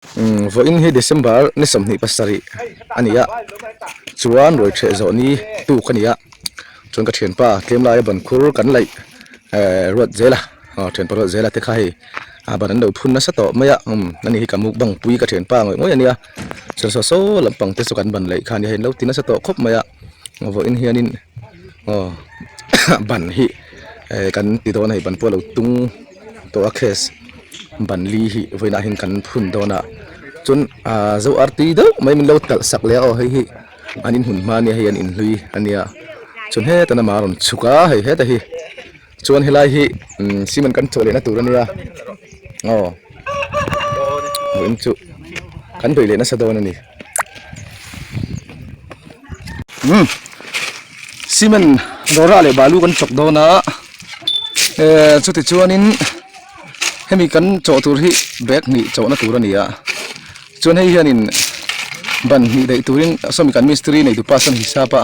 Vawiin hi December ni 27 a ni a, chuan ruai ṭheh zawh ni tuk a ni a, chuan ka ṭhianpa tlem laia ban khur kan laih ehh ruat zel a, aw ṭhianpa ruat zel a te kha hei a ban an lo phun nasa tawh mai a, umm ani hi ka mukbang pui ka ṭhianpa ngawih ngawih a nia, chuan saw saw lampang te chu kan ban laih kha a nia hei an lo ti nasa tawh khawp mai a, vawiin hianin aw ban hi ehh kan ti dawn a hei ban pawh a lo tung. Tawh a case ban li hi vawiinah hian kan phun dawn a chuan ahh zo arti deuh mai min lo talh sak leh a aw hei hi an inhmun hma ania hei an inhlui ania chuan hetah lamah a rawn chhuk a hei heta hi chuan helai hi umm cement kan chawh lehna tur ania aw vawiin chu kan beih leh nasa dawn a ni umm cement rawra leh balu kan chawk dawn a. Eh chuti chuanin hemi kan chawh tur hi bag hnih chawhna tur a ni a chuan hei hianin ban hnih daih turin sawmi kan mistiri nei tupa sawn hisap a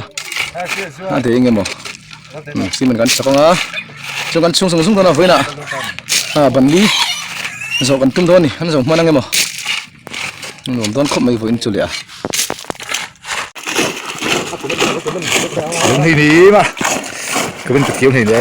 a dei eng emaw cement kan chak anga chuan kan chhung zung zung dawn a vawiinah ah ban li zawh kan tum dawn a ni an zo hman ang emaw nuam dawn khawp mai vawiin chu leh a. Lung hi ni ma ka bin thiam hei nia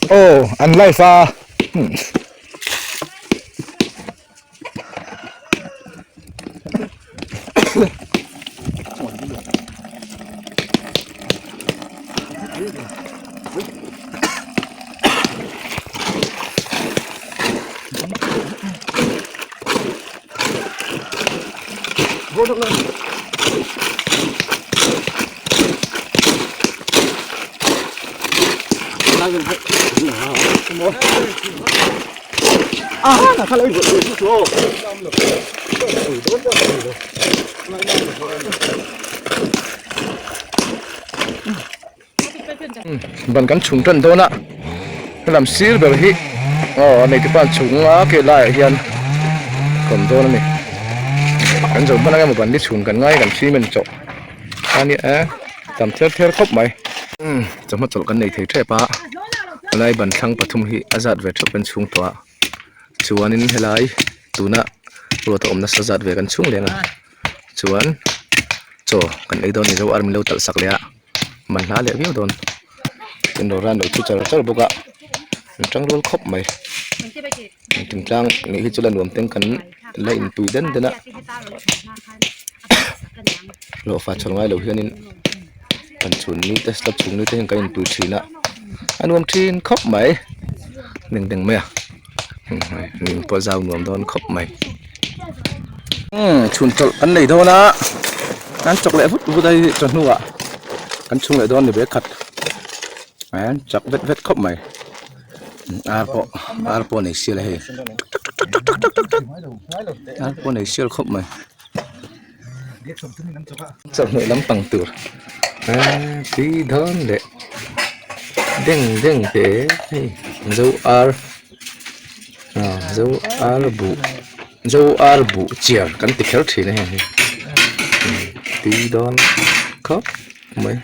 Oh an live a Ban kan chhung tan dawn a helam sir ber hi aw a neitupa an chhung a ke laiah hian kawm dawn a ni kan zo hman ang emaw ban hi chhun kan ngai kan cement chawh a nia e tam ther ther khawp mai chawhma chawlh kan nei thei tep a helai ban thlang pathum hi a zat ve theuh kan chhung tawh a chuanin helai tuna ruat a awm nasa zat ve kan chhung leng a chuan chaw kan ei dawn a ni zo ar min lo talh sak leh a man hla leh viau dawn tin rawra an lo thu char char bawk a an tang rual khawp mai thingtlang nih hi chu la nuam teng kan la intui den den a hlawhfa chhawl ngai lo hianin kan chhun ni te slab chhung ni te hian kan intui thin a a nuam thin khawp mai deng deng mai a hnim pawh zau nuam dawn khawp mai umm chhun chawlh kan nei dawn a kan chawk leh vut vut a hei chawhnu ah kan chhung leh dawn ni ve khat an chak vet vet khawp mai ar pawh ar pawh nei sial a hei ar pawh nei sial khawp mai chawhmeh lampang tur eee tui dawn leh deng deng te hei zo ar ah zo ar buh zo ar buh chiar kan ti kher thin a heng hi tui dawn khawp mai.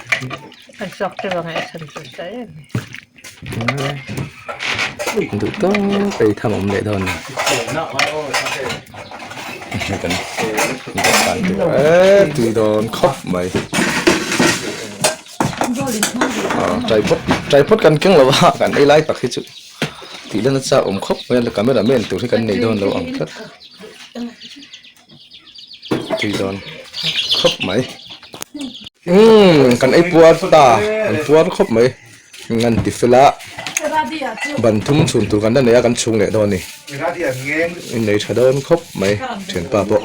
Duh tawk ei tham awm leh dawn a ni tui dawn khawp mai tripod tripod kan keng lo a kan ei lai tak hi chu tih lan a chak awm khawp mai a camera man tur hi kan nei dawn lo ang tlat tui dawn khawp mai umm kan ei puar ta kan puar khawp mai. Ngan ti fel a, ban thum chhun tur kan la nei a kan chhung leh dawn a ni. In nei tha dawn khawp mai thianpa pawh.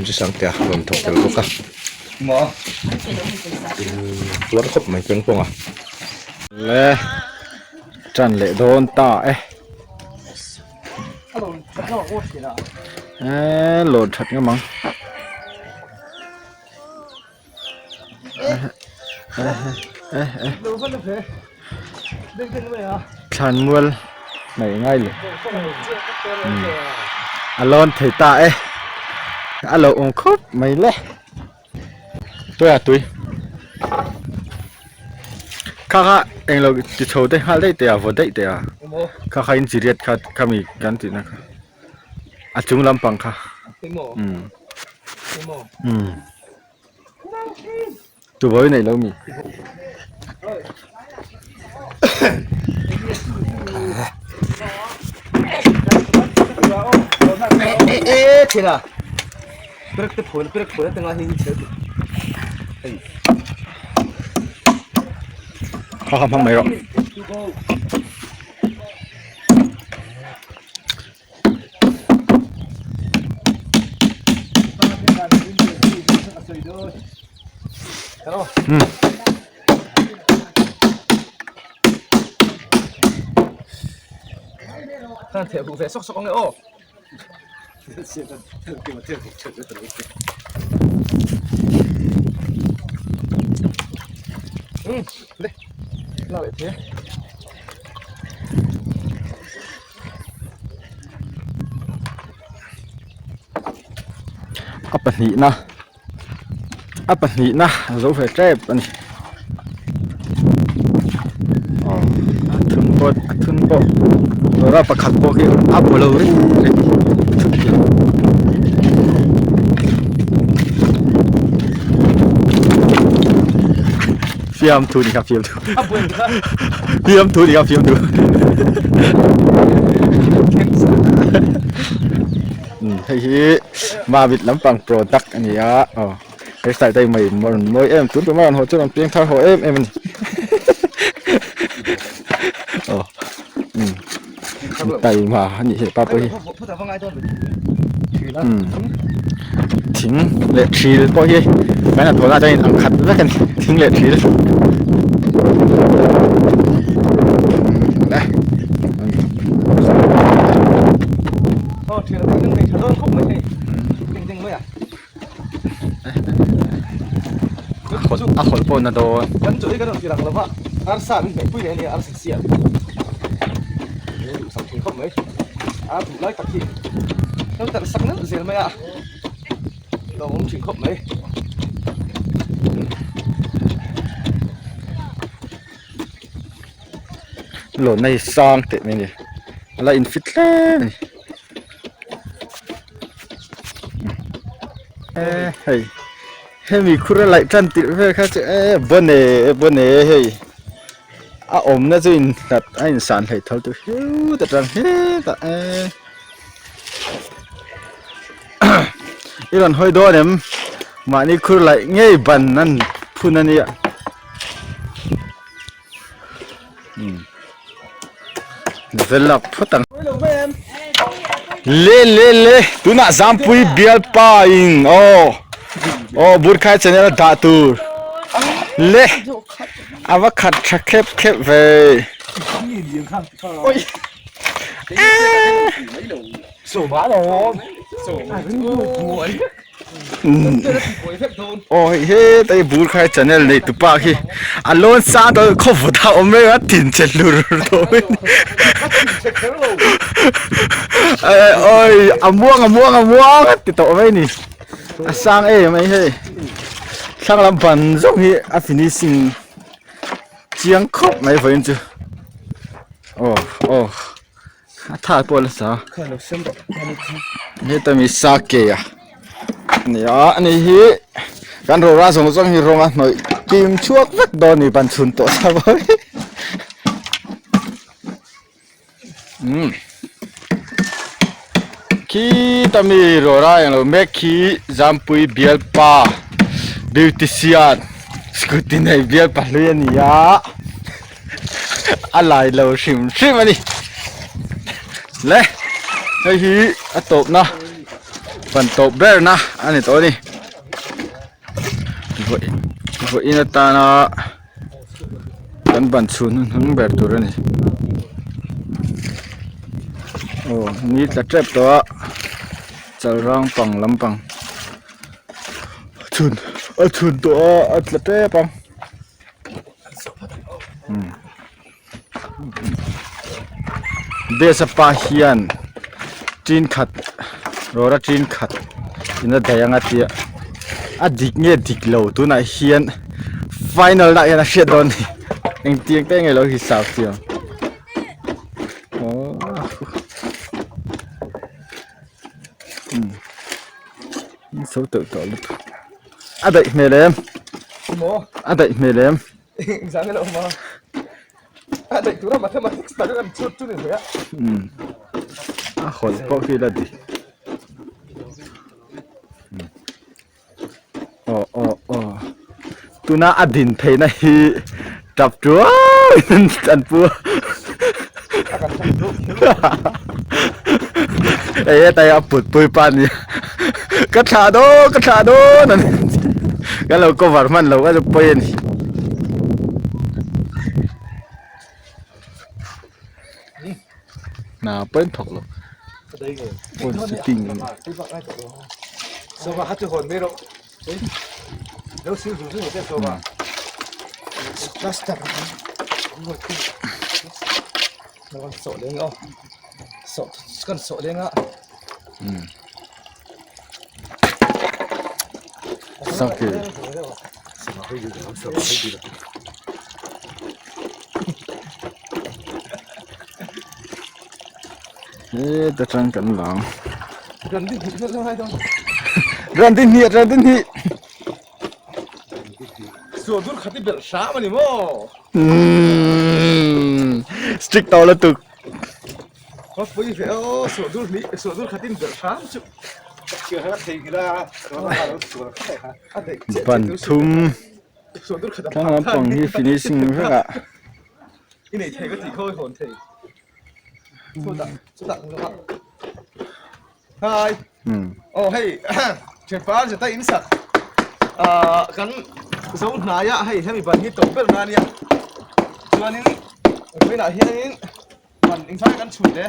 Chu Sangtea rawn thawk tel bawk a. Tuar khawp mai peng pawng a. Le tan leh dawn ta e. E lawn that ngam ang. Thlan mual mai ngai lo a lawn thei ta e a lo awm khawp mai le tui a tui kha kha englo ti chho te nghal daih teh a vaw daih teh a kha kha in chiriat kha khami kan tihna kha. A chung lampang kha. Umm. Umm. Tubawi nei lo mi. E thina. Perek te phone perek phone tanga hi chhe. Hei. Kha kha hmang mai rawh. A pahnihna a pahnihna a zo ve tep a ni aw a thun pawh a thun pawh rawra pakhat pawh khi a bu lo ring ring thut khi. Fiamthu ni kha fiamthu fiamthu ni kha fiamthu hei hi Mamit lampang product a ni a aw hairstyle te hi mai rawn mawi em tun tumah rawn haw chu rawn piang thar haw em em a ni aw taima a nih hi pa pawh hi thing leh thil pawh hi kan han thawhna atangin ang khat vek a ni thing leh thil a hawlh pawh na dawn. Lawn a sang teh mai a ni a la in fit hle a ni. Hei hemi khur a laih tan tirh vel kha chu e bawn e bawn e hei a awmna chu in hlat a in san hleih tho tur hiu ta tang hetah e i rawn hawi dawn em mahni khur laih ngei ban an phun a nia. Vel lak phawt ang. Le le le tunah Zampui bialpa in aw aw Burkhai channel a dah tur le a va khat tha khep khep ve. Aw hei hetai Burkhai channel nei tupa khi a lawn sang tawh khaw vawt a awm reng a tin che hlur tawh mai a ni awi a muang a muang a muang a ti tawh mai a ni a sang em mai hei thlang lam ban zawng hi a finishing chiang khawp mai vawiin chu aw aw. A tha pawh la sa heta mi sa ke a nia ani hi kan rora zawng zawng hi rawng a hnawih kim chhuak vek dawn ni ban chhun tawh sa mawi umm khita mi rora englo mek khi Zampui bialpa beautician scooty nei bialpa hlui a ni a. a lai lo hrim hrim a ni le hei hi a tawpna ban tawp ber na a ni tawh a ni. Vawiin atana kan ban chhun hun hnung ber tur a ni. Aw ni tla tep tawh a chalrang pang lampang chhun a chhun tawh a a tla tep ang. Base a pa hian tin khat rawra tin khat in a daih ang a tia a dik nge dik lo tunah hian final ah hian a hriat dawn a ni engtiang te nge lo hisap chiang aww umm so teuh tawh lutuk a daih hmel em a daih hmel em. A hawlh pawh khi la dik aw aw aw tuna a din theihna hi tap tuai in an pu a hei hetlai a put pui pa nia ka thlah dawn ka thlah dawn a ka lo cover hman lo ka pawi a ni. Hna pawh in thawk lo phone shooting a ni. Heta tang kan lang ran din hnih ran din hnih strict tawh lutuk. Ban thum thlang lampang hi finishing vek ah. Ban engzai kan chhun le.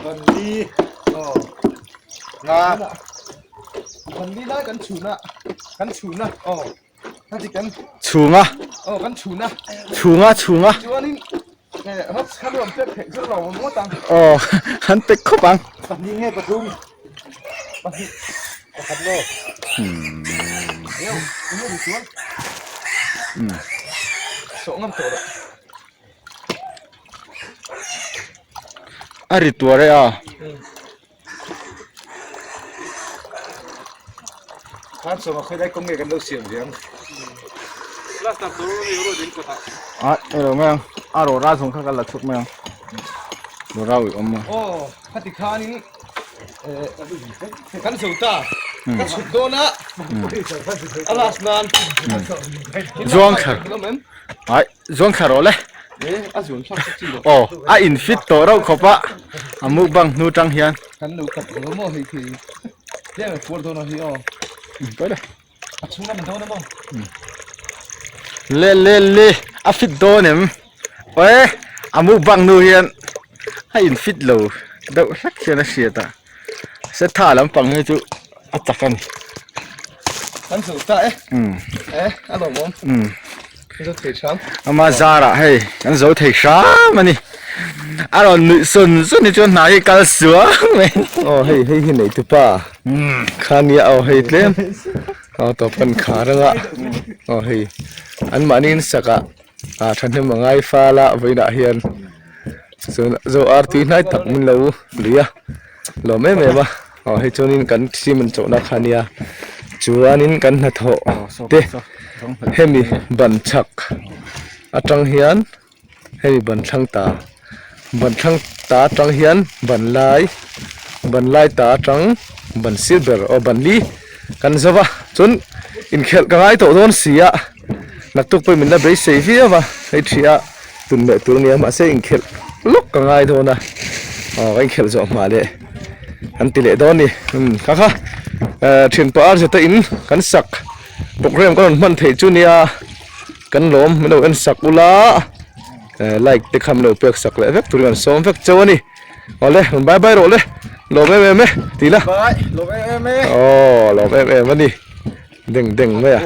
Ban li. Aw. Nga. Ban li lai kan chhun a. Kan chhun a. Aw. Hati kan. Chhunga. Aw kan chhun a. Chhunga chhunga. Chuanin eh hop khan ram pek theih chu lo ngawt ang. Aw han pek khawp ang. Pahnih nge pathum. Pahnih. Pakhat lo. Hmm. Yo, ini di chuan. Hmm. Sawh ngam tawh lo. A ri tuar e a. A ero mai ang a rawra zawng kha ka la chhuak mai ang rawra ui awm a. Aw khati khanin kan zo ta ka chhuk dawn a a last nan zuang kher ai Zuang thla rawh le. Aw, a in fit tawh rauh khawp a, a mukbang hnu tang hian. Kan lo kap lo maw hei khi. Tlem a puar dawn a hi aw. Pawi le. A chhung lam a dawn a maw. Le le le, a fit dawn em. Aw e, a mukbang hnu hian a in fit lo deuh hlek hian a hriat a. Setha lampang hi chu a chak a ni. Kan zo ta e. E, a lawmawm. Kan zo thei hram. Ama zarah hei kan zo thei hram a ni. A rawn nuih sun sun hi chuan hna hi kal suang mai. Aw hei hei hi nei tupa kha nia aw hei tlem aw tawp kan khar anga aw hei an mahni in sak ah ah thahnem a ngai fal a vawiinah hian chuan zo ar tui hnai tak min lo lui a lawm em em a aw hei chuanin kan cement chawhna kha ania chuanin kan hnathawh te hemi ban chhak atang hian hemi ban thlang ta ban thlang ta atang hian ban lai ban lai ta atang ban sir ber aw ban li kan zo va chuan inkhelh ka ngai tawh dawn si a. Naktuk pawhin min la beisei viau a, hei thi a tun leh tur ania mahse inkhelh lawk ka ngai dawn a, aw ka inkhelh zawh hma leh an ti leh dawn a ni, umm kha kha eh thianpa ar zeta in kan sak. Program ka rawn hman theih chu nia kan lawm min lo en sak ula like te kha min lo pek sak leh vek turin an sawm vek cheu a ni. Awle rawn bye bye rawh le lawm em em e ti la. Bye lawm em em e. Aw lawm em em a ni deng deng mai a.